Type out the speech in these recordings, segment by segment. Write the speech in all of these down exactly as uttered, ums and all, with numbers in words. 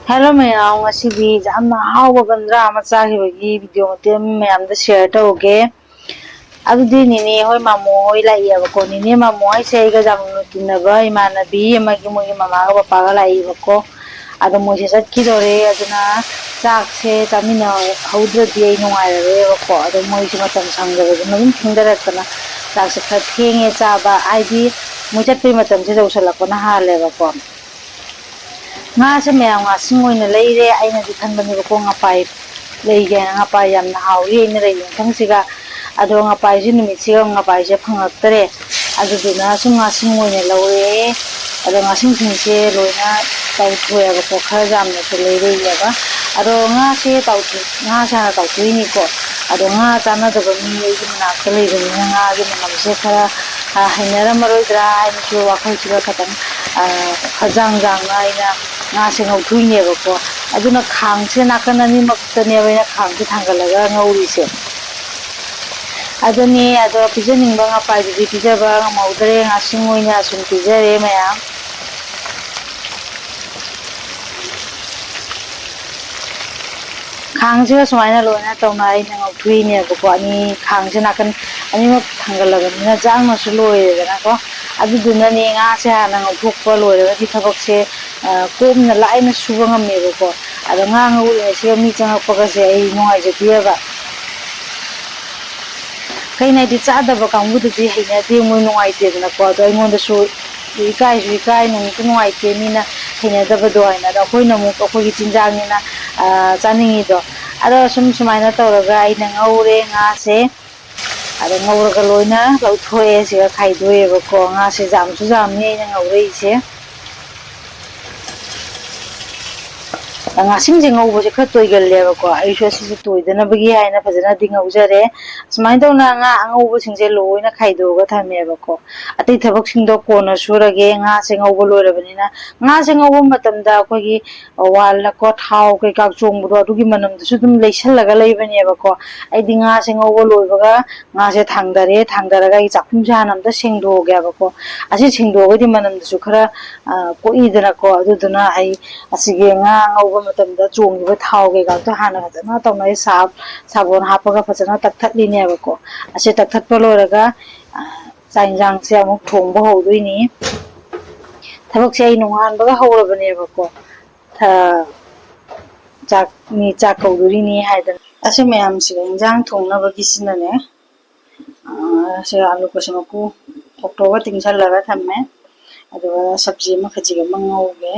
Hello ꯃꯌꯥꯝ, ꯉꯁꯤꯗꯤ ꯌꯥꯝꯅ ꯍꯥꯎꯕ ꯕꯟꯗ꯭ꯔꯥ ꯑꯃ ꯆꯥꯈꯤꯕꯒꯤ ꯚꯤꯗꯤꯑꯣ ꯃꯇꯦꯛ ꯑꯃ ꯃꯌꯥꯝꯗ ꯁꯤꯌꯔ ꯇꯧꯒꯦ꯫ ꯑꯗꯨꯗꯤ ꯅꯦꯅꯦ ꯍꯣꯏ ꯃꯥꯃꯣ ꯍꯣꯏ ꯂꯥꯛꯏꯌꯦꯕꯀꯣ꯫ ꯅꯦꯅꯦ ꯃꯥꯃꯣ ꯍꯥꯏꯁꯦ ꯑꯩꯒ ꯌꯥꯝ ꯂꯨꯅ ꯇꯤꯟꯅꯕ ꯏꯃꯥꯟꯅꯕꯤ ꯑꯃꯒꯤ ꯃꯣꯏꯒꯤ ꯃꯃꯥꯒ ꯄꯄꯥꯒ ꯂꯥꯛꯏꯕꯀꯣ꯫ ꯑꯗꯣ ꯃꯣꯏꯁꯦ ꯆꯠꯈꯤꯗꯣꯔꯦ, ꯑꯗꯨꯅ ꯆꯥꯛꯁꯦ ꯆꯥꯃꯤꯟꯅꯍꯧꯗ꯭ꯔꯗꯤ ꯑꯩ ꯅꯨꯡꯉꯥꯏꯔꯔꯣꯏꯕꯀꯣ꯫ ꯑꯗꯣ ꯃꯣꯏꯁꯦ ꯃꯇꯝ ꯁꯪꯗꯕꯗꯨꯅ ꯑꯗꯨꯝ ꯊꯦꯡꯊꯔꯛꯇꯅ ꯆꯥꯛꯁꯦ ꯈꯔ ꯊꯦꯡꯉꯦ ꯆꯥꯕ, ꯍꯥꯏꯗꯤ ꯃꯣꯏ ꯆꯠꯄꯩ ꯃꯇꯝꯁꯦ ꯌꯧꯁꯜꯂꯛꯄꯅ ꯍꯥꯜꯂꯦꯕꯀꯣ꯫ ꯉꯥꯁꯦ ꯃꯌꯥꯝ ꯉꯥꯁꯤꯡ ꯑꯣꯏꯅ ꯂꯩꯔꯦ꯫ ꯑꯩꯅꯗꯤ ꯈꯟꯕꯅꯦꯕꯀꯣ, ꯉꯄꯥꯏ ꯂꯩꯒꯦ ꯍꯥꯏꯅ, ꯉꯄꯥꯏ ꯌꯥꯝꯅ ꯍꯥꯎꯔꯤ ꯑꯩꯅ ꯂꯩꯕ ꯃꯐꯝꯁꯤꯒ꯫ ꯑꯗꯣ ꯉꯄꯥꯏꯁꯦ ꯅꯨꯃꯤꯠꯁꯤꯒ ꯉꯄꯥꯏꯁꯦ ꯐꯪꯉꯛꯇꯔꯦ꯫ ꯑꯗꯨꯗꯨꯅ ꯁꯨꯝ ꯉꯥꯁꯤꯡ ꯑꯣꯏꯅ ꯂꯧꯔꯦ꯫ ꯑꯗꯣ ꯉꯥꯁꯤꯡꯁꯤꯡꯁꯦ ꯂꯣꯏꯅ ꯇꯥꯎꯊꯣꯛꯑꯦꯕꯀꯣ, ꯈꯔ ꯌꯥꯝꯅꯁꯨ ꯂꯩꯔꯛꯑꯦꯕ꯫ ꯑꯗꯣ ꯉꯥꯁꯦ ꯇꯥꯎꯊꯣꯛ-, ꯉꯥꯁꯦ ꯍꯥꯟꯅ ꯇꯥꯎꯊꯣꯛꯏꯅꯤꯀꯣ꯫ ꯑꯗꯣ ꯉꯥ ꯆꯥꯟꯅꯗꯕ ꯃꯤ ꯑꯩꯒꯤ ꯃꯅꯥꯛꯇ ꯂꯩꯕꯅꯤꯅ ꯉꯥꯒꯤ ꯃꯅꯝꯁꯦ ꯈꯔ, ꯑ, ꯍꯩꯅꯔꯝꯃꯔꯣꯏꯗ꯭ꯔꯥ ꯍꯥꯏꯅꯁꯨ ꯋꯥꯈꯜꯁꯤꯗ ꯈꯇꯪ, ꯑ, ꯈꯖꯥꯡ ꯖꯥꯡꯅ ꯑꯩꯅ ꯉꯥꯁꯦ ꯉꯧꯊꯣꯛꯏꯅꯦꯕꯀꯣ꯫ ꯑꯗꯨꯅ ꯈꯥꯡꯁꯦ ꯅꯥꯀꯟ ꯑꯅꯤꯃꯛꯇꯅꯦꯕ ꯑꯩꯅ ꯈꯥꯡꯁꯦ ꯊꯥꯡꯒꯠꯂꯒ ꯉꯧꯔꯤꯁꯦ꯫ ꯑꯗꯨꯅꯤ, ꯑꯗꯣ ꯄꯤꯖꯅꯤꯡꯕ ꯉꯄꯥꯏꯗꯨꯗꯤ ꯄꯤꯖꯕ ꯉꯝꯍꯧꯗ꯭ꯔꯦ꯫ ꯉꯥꯁꯤꯡ ꯑꯣꯏꯅ ꯁꯨꯝ ꯄꯤꯖꯔꯦ ꯃꯌꯥꯝ꯫ ꯈꯥꯡꯁꯤꯒ ꯁꯨꯃꯥꯏꯅ ꯂꯣꯏꯅ ꯇꯧꯅ ꯑꯩꯅ ꯉꯧꯊꯣꯛꯏꯅꯦꯕꯀꯣ꯫ ꯑꯅꯤ, ꯈꯥꯡꯁꯦ ꯅꯥꯀꯟ ꯑꯅꯤꯃꯛ ꯊꯥꯡꯒꯠꯂꯕꯅꯤꯅ ꯆꯥꯛꯅꯁꯨ ꯂꯣꯏꯔꯦꯗꯅꯀꯣ꯫ ꯑꯗꯨꯗꯨꯅꯅꯦ, ꯉꯥꯁꯦ ꯍꯥꯟꯅ ꯉꯧꯊꯣꯛꯄ ꯂꯣꯏꯔꯒꯗꯤ ꯊꯕꯛꯁꯦ, ꯑ, ꯀꯣꯝꯅ ꯂꯥꯏꯅ ꯁꯨꯕ ꯉꯝꯃꯦꯕꯀꯣ꯫ ꯑꯗꯣ ꯉꯥ ꯉꯧꯔꯤꯉꯩꯁꯤꯒ ꯃꯤ ꯆꯪꯉꯛꯄꯒꯁꯦ ꯑꯩ ꯅꯨꯡꯉꯥꯏꯖꯗꯦꯕ꯫ ꯀꯩꯅꯣ ꯍꯥꯏꯗꯤ, ꯆꯥꯗꯕ ꯀꯥꯡꯕꯨꯗꯗꯤ ꯍꯩꯅꯗꯦ, ꯃꯣꯏ ꯅꯨꯡꯉꯥꯏꯇꯦꯗꯅꯀꯣ꯫ ꯑꯗꯣ ꯑꯩꯉꯣꯟꯗꯁꯨ ꯏꯀꯥꯏꯁꯨ ꯏꯀꯥꯏ, ꯅꯨꯡꯁꯨ ꯅꯨꯡꯉꯥꯏꯇꯦ ꯃꯤꯅ ꯍꯩꯅꯗꯕꯗꯣ ꯍꯥꯏꯅ꯫ ꯑꯗꯣ ꯑꯩꯈꯣꯏꯅ ꯑꯃꯨꯛ ꯑꯩꯈꯣꯏꯒꯤ ꯆꯤꯟꯖꯥꯛꯅꯤꯅ, ꯑ, ꯆꯥꯅꯤꯡꯉꯤꯗꯣ꯫ ꯑꯗꯣ ꯁꯨꯝ ꯁꯨꯃꯥꯏꯅ ꯇꯧꯔꯒ ꯑꯩꯅ ꯉꯧꯔꯦ ꯉꯥꯁꯦ꯫ ꯑꯗꯣ ꯉꯧꯔꯒ ꯂꯣꯏꯅ ꯂꯧꯊꯣꯛꯑꯦ, ꯁꯤꯒ ꯈꯥꯏꯗꯣꯛꯑꯦꯕꯀꯣ꯫ ꯉꯥꯁꯦ ꯌꯥꯝꯁꯨ ꯌꯥꯝꯅꯤ ꯑꯩꯅ ꯉꯧꯔꯛꯏꯁꯦ꯫ ꯉꯥꯁꯤꯡꯁꯦ ꯉꯧꯕꯁꯦ ꯈꯔ ꯇꯣꯏꯒꯜꯂꯦꯕꯀꯣ꯫ ꯑꯩꯁꯨ ꯑꯁꯤꯁꯦ ꯇꯣꯏꯗꯅꯕꯒꯤ ꯍꯥꯏꯅ ꯐꯖꯅꯗꯤ ꯉꯧꯖꯔꯦ꯫ ꯁꯨꯃꯥꯏꯅ ꯇꯧꯅ ꯉꯥ ꯑꯉꯧꯕꯁꯤꯡꯁꯦ ꯂꯣꯏꯅ ꯈꯥꯏꯗꯣꯛꯑꯒ ꯊꯝꯃꯦꯕꯀꯣ꯫ ꯑꯇꯩ ꯊꯕꯛꯁꯤꯡꯗꯣ ꯀꯣꯟꯅ ꯁꯨꯔꯒꯦ꯫ ꯉꯥꯁꯦ ꯉꯧꯕ ꯂꯣꯏꯔꯕꯅꯤꯅ, ꯉꯥꯁꯦ ꯉꯧꯕ ꯃꯇꯝꯗ ꯑꯩꯈꯣꯏꯒꯤ ꯋꯥꯜꯂꯀꯣ ꯊꯥꯎ ꯀꯩꯀꯥ ꯆꯣꯡꯕꯗꯣ, ꯑꯗꯨꯒꯤ ꯃꯅꯝꯗꯨꯁꯨ ꯑꯗꯨꯝ ꯂꯩꯁꯜꯂꯒ ꯂꯩꯕꯅꯦꯕꯀꯣ꯫ ꯑꯩꯗꯤ ꯉꯥꯁꯦ ꯉꯧꯕ ꯂꯣꯏꯕꯒ ꯉꯥꯁꯦ ꯊꯥꯡꯗꯔꯦ꯫ ꯊꯥꯡꯗꯔꯒ ꯑꯩ ꯆꯥꯛꯈꯨꯝꯁꯦ ꯍꯥꯟꯅ ꯑꯝꯇ ꯁꯦꯡꯗꯣꯛꯑꯒꯦꯕꯀꯣ꯫ ꯑꯁꯤ ꯁꯦꯡꯗꯣꯛꯑꯒꯗꯤ ꯃꯅꯝꯗꯨꯁꯨ ꯈꯔ, ꯑ, ꯀꯣꯛꯏꯗꯅꯀꯣ꯫ ꯑꯗꯨꯗꯨꯅ ꯑꯩ ꯑꯁꯤꯒꯤ ꯉꯥ ꯉꯧꯕ ꯃꯇꯝꯗ ꯆꯣꯡꯉꯤꯕ ꯊꯥꯎ ꯀꯩꯀꯥꯗꯣ ꯍꯥꯟꯅ ꯐꯖꯅ ꯇꯧꯅ ꯑꯩ ꯁꯥ-, ꯁꯥꯄꯣꯟ ꯍꯥꯞꯄꯒ ꯐꯖꯅ ꯇꯛꯊꯠꯂꯤꯅꯦꯕꯀꯣ꯫ ꯑꯁꯤ ꯇꯛꯊꯠꯄ ꯂꯣꯏꯔꯒ, ꯑ, ꯆꯥꯛ ꯌꯦꯟꯁꯥꯡꯁꯦ ꯑꯃꯨꯛ ꯊꯣꯡꯕ ꯍꯧꯗꯣꯏꯅꯤ꯫ ꯊꯕꯛꯁꯦ ꯑꯩ ꯅꯣꯡꯉꯥꯟꯕꯒ ꯍꯧꯔꯕꯅꯦꯕꯀꯣ꯫ ꯊ-, ꯆꯥꯛ, ꯃꯤ ꯆꯥꯛ ꯀꯧꯗꯣꯔꯤꯅꯤ ꯍꯥꯏꯗꯅ꯫ ꯑꯁꯤ ꯃꯌꯥꯝꯁꯤꯒ ꯏꯟꯖꯥꯡ ꯊꯣꯡꯅꯕꯒꯤꯁꯤꯅꯅꯦ, ꯑ, ꯁꯤ ꯑꯂꯨ ꯀꯁꯨ ꯃꯀꯨ ꯈꯣꯛꯇꯣꯛꯑꯒ ꯇꯤꯡꯁꯜꯂꯒ ꯊꯝꯃꯦ꯫ ꯑꯗꯨꯒ ꯁꯕꯖꯤ ꯑꯃ ꯈꯖꯤꯛ ꯑꯃ ꯉꯧꯒꯦ꯫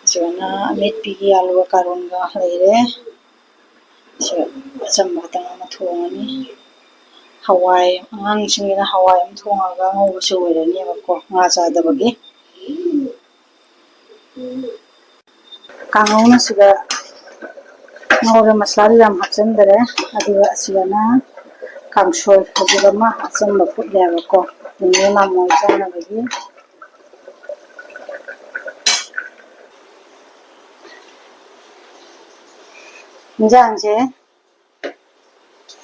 ꯁꯤꯒꯅ ꯑꯃꯦꯠꯄꯤꯒꯤ ꯑꯂꯨꯒ ꯀꯥꯔꯣꯟꯒ ꯂꯩꯔꯦ꯫ ꯁꯤ ꯑꯆꯝꯕ ꯈꯛꯇꯪ ꯑꯃ ꯊꯣꯡꯉꯅꯤ꯫ ꯍꯋꯥꯏ, ꯑꯉꯥꯡꯁꯤꯡꯒꯤꯅ ꯍꯋꯥꯏ ꯑꯃ ꯊꯣꯡꯉꯒ ꯉꯧꯕꯁꯨ ꯑꯣꯏꯔꯅꯦꯕꯀꯣ, ꯉꯥ ꯆꯥꯗꯕꯒꯤ꯫ ꯀꯥꯡꯍꯧꯅ ꯁꯤꯗ ꯉꯧꯔꯦ, ꯃꯁꯂꯥꯗꯤ ꯌꯥꯝ ꯍꯥꯞꯆꯤꯟꯗꯔꯦ꯫ ꯑꯗꯨꯒ ꯑꯁꯤꯗꯅ ꯀꯥꯡꯁꯣꯏ ꯍꯧꯖꯤꯛ ꯑꯃ ꯑꯆꯝꯕ ꯐꯨꯠꯂꯦꯕꯀꯣ, ꯅꯦꯅꯦ ꯃꯥꯃꯣ ꯆꯥꯅꯕꯒꯤ꯫ ꯏꯟꯖꯥꯡꯁꯦ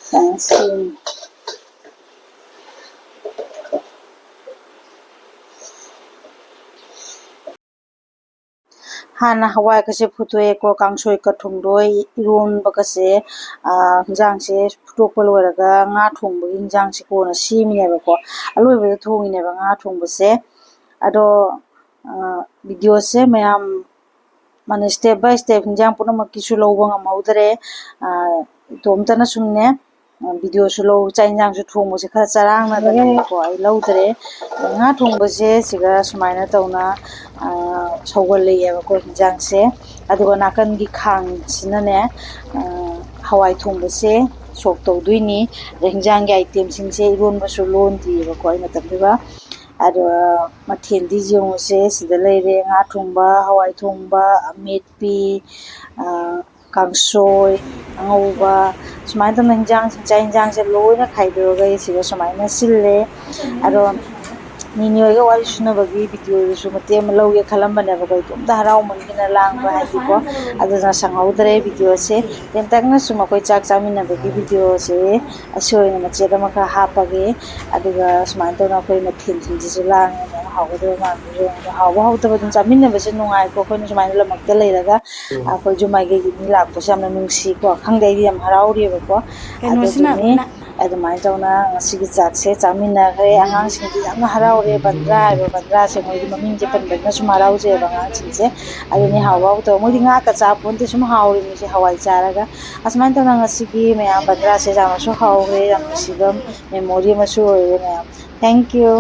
ꯁꯨꯃꯥꯏꯅ ꯁꯦꯝꯃꯤ꯫ ꯍꯥꯟꯅ ꯍꯋꯥꯏꯒꯁꯦ ꯐꯨꯠꯇꯣꯛꯑꯦꯀꯣ, ꯀꯥꯡꯁꯣꯏꯒ ꯊꯣꯡꯗꯣꯛꯑꯦ, ꯏꯔꯣꯟꯕꯒꯁꯦ, ꯑꯥ, ꯍꯤꯟꯖꯥꯡꯁꯦ ꯐꯨꯠꯇꯣꯛꯄ ꯂꯣꯏꯔꯒ ꯉꯥ ꯊꯣꯡꯕꯒꯤ ꯍꯤꯟꯖꯥꯡꯁꯦ ꯀꯣꯟꯅ ꯁꯦꯝꯃꯤꯅꯦꯕꯀꯣ꯫ ꯑꯂꯣꯏꯕꯗ ꯊꯣꯡꯉꯤꯅꯦꯕ ꯉꯥ ꯊꯣꯡꯕꯁꯦ꯫ ꯑꯗꯣ, ꯑꯥ, videoꯁꯦ ꯃꯌꯥꯝ ꯃꯥꯅ step by step ꯍꯤꯟꯖꯥꯡ ꯄꯨꯝꯅꯃꯛꯀꯤꯁꯨ ꯂꯧꯕ ꯉꯝꯍꯧꯗꯔꯦ꯫ ꯑꯥ, ꯏꯇꯣꯝꯇꯅ ꯁꯨꯝꯅꯦ, ꯑꯥ, videoꯁꯨ ꯂꯧ-, ꯆꯥꯛ ꯍꯤꯟꯖꯥꯡꯁꯨ ꯊꯣꯡꯕꯁꯦ ꯈꯔ ꯆꯔꯥꯡꯅꯗꯅꯀꯣ ꯑꯩ ꯂꯧꯗꯔꯦ꯫ ꯉꯥ ꯊꯣꯡꯕꯁꯦ ꯁꯤꯒ ꯁꯨꯃꯥꯏꯅ ꯇꯧꯅ, ꯑꯥ, ꯁꯧꯒꯠꯂꯛꯑꯦꯕꯀꯣ ꯍꯤꯟꯖꯥꯡꯁꯦ꯫ ꯑꯗꯨꯒ ꯅꯥꯀꯟꯒꯤ ꯈꯥꯡꯁꯤꯅꯅꯦ, ꯑꯥ, ꯍꯋꯥꯏ ꯊꯣꯡꯕꯁꯦ ꯁꯣꯛ ꯇꯧꯗꯣꯏꯅꯤ꯫ ꯑꯗ ꯍꯤꯟꯖꯥꯡꯒꯤ itemꯁꯤꯡꯁꯦ ꯏꯔꯣꯟꯕꯁꯨ ꯂꯣꯟꯗ꯭ꯔꯤꯑꯕꯀꯣ ꯑꯩ ꯃꯇꯝꯗꯨꯗ꯫ ꯑꯗꯣ ꯃꯊꯦꯜꯗꯤ ꯌꯦꯡꯉꯨꯁꯦ, ꯁꯤꯗ ꯂꯩꯔꯦ: ꯉꯥ ꯊꯣꯡꯕ, ꯍꯋꯥꯏ ꯊꯣꯡꯕ, ꯑꯃꯦꯠꯄꯤ, ꯑ, ꯀꯥꯡꯁꯣꯏ, ꯑꯉꯧꯕ, ꯁꯨꯃꯥꯏꯅ ꯇꯧꯅ ꯍꯤꯟꯖꯥꯡ, ꯆꯥꯛ ꯍꯤꯟꯖꯥꯡꯁꯦ ꯂꯣꯏꯅ ꯈꯥꯏꯗꯣꯛꯑꯒ ꯑꯩ ꯁꯤꯗ ꯁꯨꯃꯥꯏꯅ ꯁꯤꯜꯂꯦ꯫ ꯑꯗꯣ ꯅꯤꯅꯤ ꯍꯣꯏꯒ ꯋꯥꯔꯤ ꯁꯨꯅꯕꯒꯤ videoꯗꯨꯁꯨ ꯃꯇꯦꯛ ꯑꯃ ꯂꯧꯒꯦ ꯈꯜꯂꯝꯕꯅꯦꯕꯀꯣ, ꯏꯇꯣꯝꯇ ꯍꯔꯥꯎꯃꯟꯒꯤꯅ ꯂꯥꯡꯕ ꯍꯥꯏꯗꯤꯀꯣ, ꯑꯗꯨꯅ ꯁꯪꯍꯧꯗ꯭ꯔꯦ videoꯁꯦ꯫ ꯇꯦꯟꯇꯛꯅ ꯁꯨꯝ ꯑꯩꯈꯣꯏ ꯆꯥꯛ ꯆꯥꯃꯤꯟꯅꯕꯒꯤ videoꯁꯦ ꯑꯁꯤ ꯑꯣꯏꯅ ꯃꯆꯦꯠ ꯑꯃꯈꯛ ꯍꯥꯞꯄꯒꯦ꯫ ꯑꯗꯨꯒ ꯁꯨꯃꯥꯏꯅ ꯇꯧꯅ ꯑꯩꯈꯣꯏ ꯃꯊꯦꯜꯁꯤꯡꯁꯤꯁꯨ ꯂꯥꯡꯉꯦ, ꯃꯌꯥꯝ ꯍꯥꯎꯒꯗꯕ ꯃꯥꯟꯕꯁꯨ ꯌꯦꯡꯉꯣ꯫ ꯍꯥꯎꯕ ꯍꯥꯎꯇꯕ ꯑꯗꯨꯝ ꯆꯥꯃꯤꯟꯅꯕꯁꯦ ꯅꯨꯡꯉꯥꯏꯀꯣ, ꯑꯩꯈꯣꯏꯅ ꯁꯨꯃꯥꯏꯅ ꯂꯝꯃꯛꯇ ꯂꯩꯔꯒ ꯑꯩꯈꯣꯏꯁꯨ ꯃꯥꯏꯀꯩꯒꯤ ꯃꯤ ꯂꯥꯛꯄꯁꯦ ꯌꯥꯝꯅ ꯅꯨꯡꯁꯤꯀꯣ꯫ ꯈꯪꯗꯦ, ꯑꯩꯗꯤ ꯌꯥꯝ ꯍꯔꯥꯎꯔꯤꯑꯕꯀꯣ꯫ ꯀꯩꯅꯣꯁꯤꯅ ꯑꯗꯨꯗꯨꯅꯤ꯫ ꯑꯗꯨꯃꯥꯏꯅ ꯇꯧꯅ ꯉꯁꯤꯒꯤ ꯆꯥꯛꯁꯦ ꯆꯥꯃꯤꯟꯅꯈ꯭ꯔꯦ꯫ ꯑꯉꯥꯡꯁꯤꯡꯗꯤ ꯌꯥꯝꯅ ꯍꯔꯥꯎꯔꯦ꯫ ꯕꯟꯗ꯭ꯔꯥ ꯍꯥꯏꯕ ꯕꯟꯗ꯭ꯔꯥꯁꯦ, ꯃꯣꯏꯗꯤ ꯃꯃꯤꯡꯁꯦ ꯄꯟꯕꯗꯅ ꯁꯨꯝ ꯍꯔꯥꯎꯖꯩꯑꯕ ꯑꯉꯥꯡꯁꯤꯡꯁꯦ꯫ ꯑꯗꯨꯅꯤ, ꯍꯥꯎꯕ ꯍꯥꯎꯇꯕ ꯃꯣꯏꯗꯤ ꯉꯥ ꯀ ꯆꯥ ꯄꯣꯟꯇꯦ, ꯁꯨꯝ ꯍꯥꯎꯔꯤ ꯃꯣꯏꯁꯦ ꯍꯋꯥꯏ ꯆꯥꯔꯒ꯫ ꯑꯁꯨꯃꯥꯏꯅ ꯇꯧꯅ ꯉꯁꯤꯒꯤ ꯃꯌꯥꯝ ꯕꯟꯗ꯭ꯔꯥꯁꯦ ꯌꯥꯝꯅꯁꯨ ꯍꯥꯎꯈ꯭ꯔꯦ, ꯌꯥꯝ ꯅꯨꯡꯁꯤꯕ memory ꯑꯃꯁꯨ ꯑꯣꯏꯔꯦ ꯃꯌꯥꯝ꯫ Thank you꯫